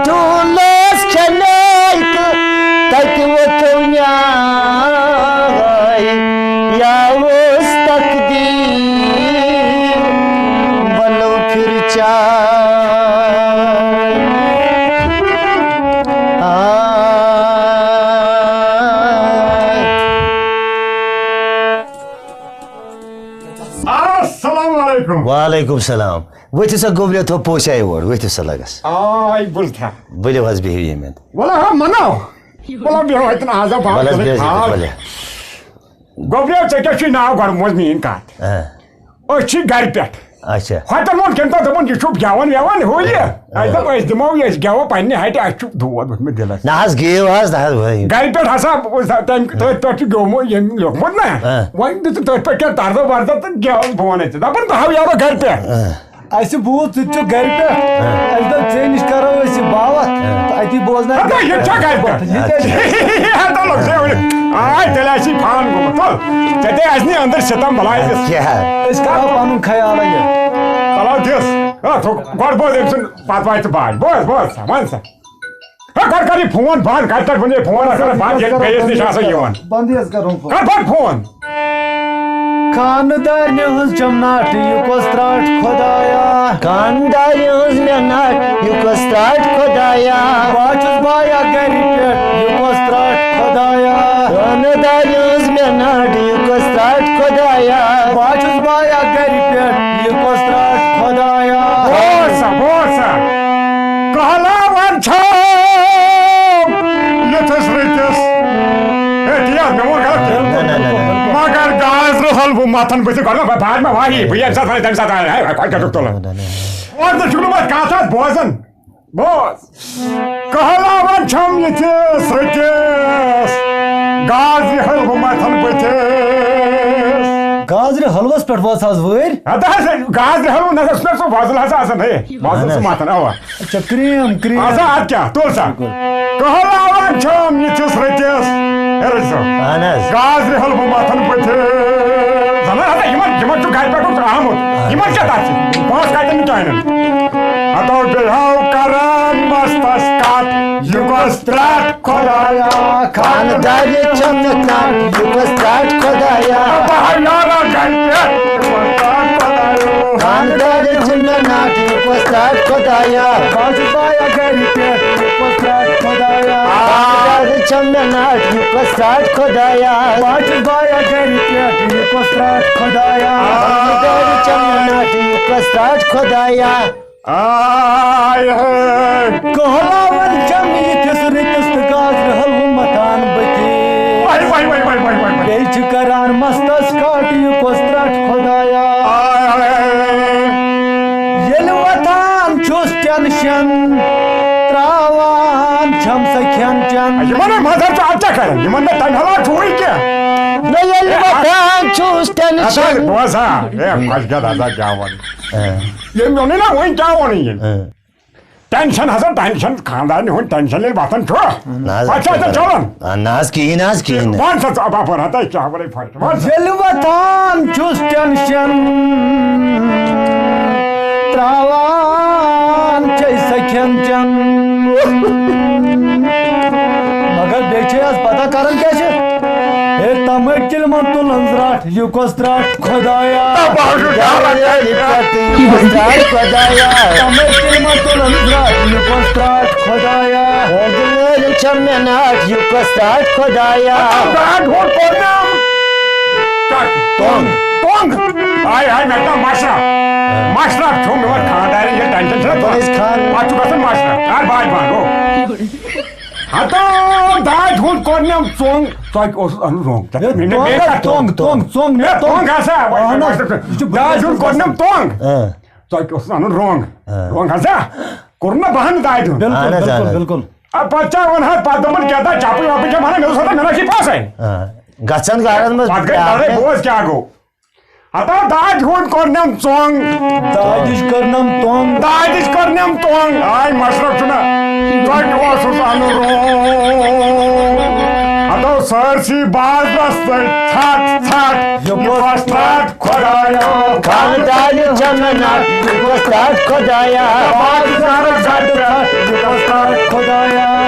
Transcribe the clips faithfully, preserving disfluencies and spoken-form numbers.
ٹوٗلس کھٮ۪نے تہٕ تتہِ ووتھو نیاے، یا اوس تقدیٖر، ولو پھر چاے۔ آے۔ السلام علیکم۔ وعلیکم السلام۔ ؤتھِو سا گوٚبرِو، تھوٚو پوٚژھ آیہِ اور، ؤتھِو سا لگس۔ آے بُلتھا۔ ؤلِو حظ بِہِو ییٚمہِ اندٕ۔ وَلہٕ ہا مَناو۔ وَلہٕ بیٚہو اَتٮ۪ن آز ہا بہٕ وَلہٕ حظ تُلہٕ بِہِو، تھاو۔ ؤلِو۔ گوٚبرِو، ژےٚ کیٛاہ چھُے ناو گۄڈٕ؟ بوز میٛٲنۍ کَتھ۔ آ۔ أسۍ چھِ گَرِ پٮ۪ٹھ۔ اچھا۔ ہۄتٮ۪ن ووٚن کٔمۍ تام، دوٚپُن، یہِ چھُ گٮ۪وَن وٮ۪وَن ہُہ یہِ۔ آ۔ اَسہِ دوٚپ، أسۍ دِمو، أسۍ گٮ۪وو پنٛنہِ ہَٹہِ، اَسہِ چھُ دود ووٚتھمُت دِلَس۔ نہ حظ، گیٚیِو حظ، نہ حظ، وۄنۍ۔ گَرِ پٮ۪ٹھ ہسا اوس تَمہِ، تٔتھۍ پٮ۪ٹھ چھُ گیومُت، ییٚمۍ لیوٚکھمُت نہ۔ آ۔ وۄنۍ دیُت تٔتھۍ پٮ۪ٹھ کیٛاہ طرزو ورزو تہٕ گیوس بہٕ وَنَے ژےٚ۔ دَپان بہٕ ہاو یارو گَرِ پٮ۪ٹھ۔ آ۔ اَسہِ بوٗز ژٕ تہِ چھُکھ گَرِ پٮ۪ٹھ۔ آ۔ اَسہِ دوٚپ ژےٚ نِش کَرو أسۍ یہِ باوَتھ آ۔ تہٕ اَتی بوزناوو۔ ہَتا یہِ چھا گَرِ پٮ۪ٹھ؟ یہِ کیٛازِ؟ ہَتا لوٚگ ژےٚ وٕنہِ۔ آے تیٚلہِ آسہِ یہِ پان گوٚمُت۔ تُل، ژےٚ تہِ آسہِ نہٕ أنٛدٕرۍ سِتَم بَلاے تہِ۔ کیٛاہ؟ أسۍ کَرو پَنُن خیال یہِ۔ چلو دِس۔ آ، ژٕ گۄڈٕ بوز أمۍ سُنٛد، پَتہٕ واتہِ ژٕ باج۔ بوز، بوز سا، وَن سا۔ ہے، گۄڈٕ کر یہِ فون بنٛد، کتہِ پٮ۪ٹھ ووٚن یہِ فون اَسہِ، بنٛد، ییٚلہِ بیٚیِس نِش آسان یِوان۔ بنٛدٕے حظ کرُن فون۔ کر بنٛد فون۔ خاندارنہِ ہٕنٛز چھَم ناٹہٕ، یہِ کۄس ترٛاٹھ خۄدایا؟ خاندارِ ہٕنٛز مےٚ ناٹہٕ، یہِ کۄس ترٛاٹھ خۄدایا؟ بہٕ ہا چھُس بایا گرِ پٮ۪ٹھ، یہِ کۄس ترٛاٹھ خۄدایا؟ خاندارِ ہٕنٛز مےٚ ناٹہٕ، یہِ کۄس ترٛاٹھ خۄدایا؟ بہٕ ہا چھُس بایا گرِ پٮ۪ٹھ، یہِ کۄس ترٛاٹھ خۄدایا؟ بوز سا، بوز سا۔ کہلاوان چھو یِتھِس رٕتِس۔ ہے، تی حظ، مےٚ ووٚن غلط۔ نہ، نہ، نہ، نہ۔ مگر گازرٕ حلوٕ متھن بٕتھِ گۄڈٕ، بہٕ بعد ما واہی، بہٕ ییٚمہِ ساتہٕ وَنہٕ، تَمہِ ساتہٕ وَنہٕ، ہے، ہے، کۄٹھ کیٛاہ چھُکھ تُلان؟ نہ، نہ، نہ۔ اورٕ تہِ چھُکھ نہٕ وۄنۍ کَتھ اَتھ بوزان۔ بوز۔ کہلاوان چھَم یِتھِس رٕتِس، گازرِ حلوٕ متھن بٕتھِس۔ گازرِ حلوس پٮ۪ٹھ وٲژ حظ وٲرۍ۔ ہتا حظ، گازرِ حلوٕ نہ حظ، سُہ نہ سُہ وۄزُل حظ آسان، ہے، وۄزُل اہن سُہ حظ۔ متھن، اَوا۔ اچھا، کریم، کریم۔ اَسا اَتھ کیٛاہ؟ تُل سا۔ بِلکُل۔ کہلاوان چھَم یِتھِس رٕتِس۔ ہے، رٕتۍ صٲب۔ اہن حظ۔ گازرِ حلوٕ متھن بٕتھِس۔ زَنہٕ ہسا یِمن، یِمن چھُ گرِ پٮ۪ٹھ آمُت۔ اہن۔ یِمن کیٛاہ تَتھ چھِ؟ پونٛسہٕ کَتٮ۪ن چھُ چانٮ۪ن؟ ہتو بیٚیہِ ہاو کران مستس کتھ، یہِ کۄس ترٛٹھ خۄدایا؟ خاندارِ چھم نہٕ کانٛہہ، یہِ کۄس ترٛٹھ خۄدایا؟ بہٕ ہاو یارا گرِ پٮ۪ٹھ، یہِ کۄس ترٛٹھ خۄدایا؟ خاندارِ چھم نہٕ ناٹھ، یہِ کۄس ترٛٹھ خۄدایا؟ بہٕ ہاو چھُس بایا گرِ پٮ۪ٹھ، یہِ کۄس ترٛٹھ خۄدایا؟ خاندارِ چھم نہٕ ناٹھ، یہِ کۄس ترٛٹھ خۄدایا؟ بہٕ ہاو چھُس بایا گرِ پٮ۪ٹھ، یہِ کۄس ترٛٹھ خۄدایا؟ خاندارِ چھم نہٕ ناٹھ، یہِ کۄس ترٛٹھ خۄدایا؟ آے ہے۔ کہلاوان چھم یِتھِس رٕتِس تہٕ گازرِ حلوٕ متھان بٕتھِس۔ Y, Y, Y. بیٚیہِ چھِ کران مستس کٹ، یہِ کۄس ترٛٹھ خۄدایا؟ آے ہے۔ ییٚلہِ وۄتھان چھُس ٹینشن، تراوان چھم سۄ کھٮ۪ن چٮ۪ن۔ یِمن ہے مذہب چھُ، اتھ کیٛاہ کران؟ یِمن نہٕ تمہِ علاوٕ چھُے کینٛہہ۔ نہ، ییٚلہِ ہے، وۄتھان چھُس ٹینشن۔ اَدٕ بوز ہا، ہے، خۄش گژھ، اَدٕ کیٛاہ وَنہٕ؟ ہاں۔ ییٚمۍ ووٚنُے نا وۄنۍ کیٛاہ ووٚنُے ییٚمۍ؟ ہاں۔ ٹینشن ہسا ٹینشن، خاندارنہِ ہُنٛد ٹینشن ییٚلہِ وۄتھان چھُ، نہ حظ، پتہٕ چھُ اتٮ۪ن چلان۔ آ، نہ حظ، کِہیٖنۍ نہ حظ، کِہیٖنۍ نہٕ۔ وَن سا ژٕ اَپٲرۍ ہتا، یہِ چھُ ہاورے فرق۔ وَن سا۔ ییٚلہِ وۄتھان چھُس ٹینشن، تراوان چھے سۄ کھٮ۪ن چٮ۪ن۔ مگر بیٚیہِ چھے از پتہ کران کیٛاہ چھِ؟ ہے تمے کِلمن تُلن زرٹھ، یہِ کۄس ترٛٹھ خۄدایا؟ تمے کِلمن تُلن زرٹھ، یہِ کۄس ترٛٹھ خۄدایا؟ چھم مےٚ ناٹھ، یہِ کۄس ترٛٹھ خۄدایا؟ تۄنٛگ۔ آے، آے، مےٚ کیٛاہ مشرف؟ مشرف چھُ میون خانٛدارٮ۪ن یہِ ٹینشن چھُنہ دَپان أسۍ خان- پتہٕ چھُ گژھان مشرف۔ آے، باے بان، او۔ ہتو دادِ ہُنٛد کوٚرنم ژوٚنٛگ، ژۄکہِ اوسُس اَنُن رۄنٛگ۔ ہے، مےٚ، مےٚ، ٹۄنٛگ، مےٚ ٹۄنٛگ، ٹۄنگ، ٹۄنگ، مےٚ ہے، ٹۄنگ۔ ٹۄنگ ہسا، وۄنۍ، اہن حظ، وۄنۍ، یہِ چھُ دادِ ہُنٛد کوٚرنم ٹۄنگ۔ اۭں۔ ژۄکہِ اوسُس اَنُن رۄنٛگ۔ اۭں۔ رۄنٛگ ہسا، کوٚرُن نہ بہانہٕ دادِ ہُنٛد۔ بِلکُل، اہن حظ، بِلکُل، اہن حظ۔ بِلکُل۔ آ، پتہٕ کیٛاہ وَنہٕ ہا، پتہٕ دوٚپُن کیٛاہ تام چپٕنۍ وَپٕنۍ چھےٚ وَنان، مےٚ دوٚپُس ہَتا مےٚ نہ چھِ پونٛسَے۔ آ۔ گژھن گرن منٛز پتہٕ گٔے لڑٲے، بوز کیٛاہ گوٚو۔ ہتا دادِ ہُنٛد کوٚرنم ژوٚنٛگ۔ دادِچ کٔرنم توٚنٛگ۔ دادِچ کٔرنم توٚنٛگ۔ آے مشرف چھُنہ، ژۄکہِ اوسُس اَنُن رۄنٛگ۔ ہتو سٲرسٕے بازرس سۭتۍ ژھٹھ ژھٹھ۔ یہِ کۄس ترٛٹھ خۄدایا؟ خانٛدارِ چھَنہٕ نَٹھ، یہِ کۄس ترٛٹھ خۄدایا؟ بازرس سۭتۍ ژھٹھ ژھٹھ، یہِ کۄس ترٛٹھ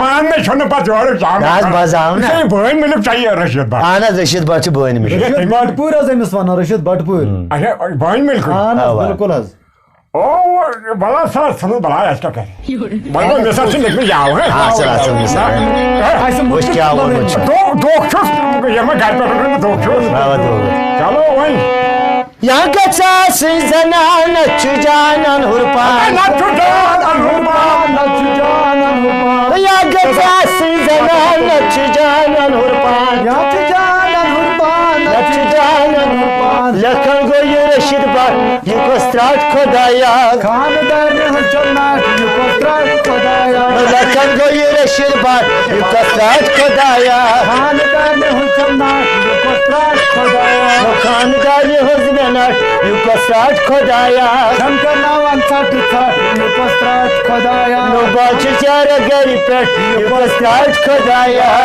ماننٕے چھُنہٕ پتہٕ یورٕ زامُت۔ نہ حظ، بہٕ حظ آو نہ۔ یہِ چھُے بٲنۍ مِلِک ژےٚ یہِ رشیٖد بٹ۔ اہن حظ، رشیٖد بٹ چھُ بٲنۍ مِلِک۔ رشیٖد بٹپوٗر حظ أمِس وَنان، رشیٖد بٹپوٗر۔ اچھا، بٲنۍ مِلکُے۔ اہن حظ، اوا۔ بِلکُل حظ۔ او، بلا سا، ژھٕنُس بلا، اَسہِ کیٛاہ کرِ؟ وۄنۍ گوٚو مےٚ سا چھُ لیٚکھمٕتۍ یاو، ہہ؟ آ، سر، اَصٕل مِثال۔ ہہ؟ اَسہِ وٕچھ کیٛاہ ووٚنمُت چھُ۔ دو-، دۄکھ چھُس، ییٚلہِ وۄنۍ گرِ پٮ۪ٹھ ووٚن، دۄکھ چھُس۔ اوا، دۄکھ۔ چلو وۄنۍ۔ یا گژھِ آسٕنۍ زنان، نتہٕ چھُ جانان ہُرپان۔ نتہٕ چھُ جانان ہُرپان، نتہٕ چھُ جانان ہُرپان۔ یا گژھِ آسٕنۍ زنان، نتہٕ چھُ جانان ہُرپان۔ یا چھُ جانان ہُرپان، نتہٕ چھُ جانان ہُرپان۔ لیکھان گوٚو یہِ رشیٖد بٹ، یہِ کۄس ترٛٹھ خۄدایا۔ خاندارنہِ ہٕنٛز چۄناٹھ، یہِ کۄس ترٛٹھ خۄدایا۔ لکھن گوٚو یہِ رٔشیٖد بٹ، یہِ کۄس راتھ خۄدایا۔ خاندارنہِ ہٕنٛز جمناٹ، یہِ کۄس راتھ خۄدایا۔ خاندارنہِ ہٕنٛز مینٹ، یہِ کۄس راتھ خۄدایا۔ شنکر ناوان ژٹھ ژٹھ، یہِ کۄس راتھ خۄدایا۔ نو بال چھِ چارہ گرِ پٮ۪ٹھ، یہِ کۄس راتھ خۄدایا۔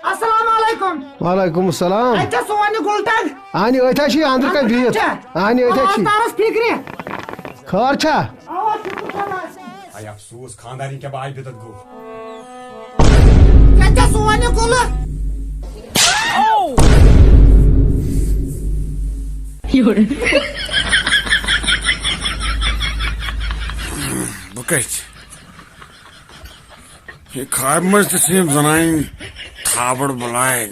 السلام علیکم۔ وعلیکم السلام۔ اچھا، سون یہِ گُلٹن۔ اہنہِ أتھۍ چھِ أنٛدرٕ کَنہِ بِہِتھ۔ اہنہِ أتھۍ چھِ۔ آواز تارس فِکرِ۔ خٲر چھا؟ اوا، شُکر خۄدایَس۔ اے افسوس، خاندارِنۍ کیٛاہ بایہِ بدعت گوٚو۔ ژےٚ چھا سون یہِ گُلہٕ؟ بہٕ کَتہِ؟ ہے، خوابہِ منٛز تہِ چھِ یِم زنانہِ تھابڑ بُلایہِ۔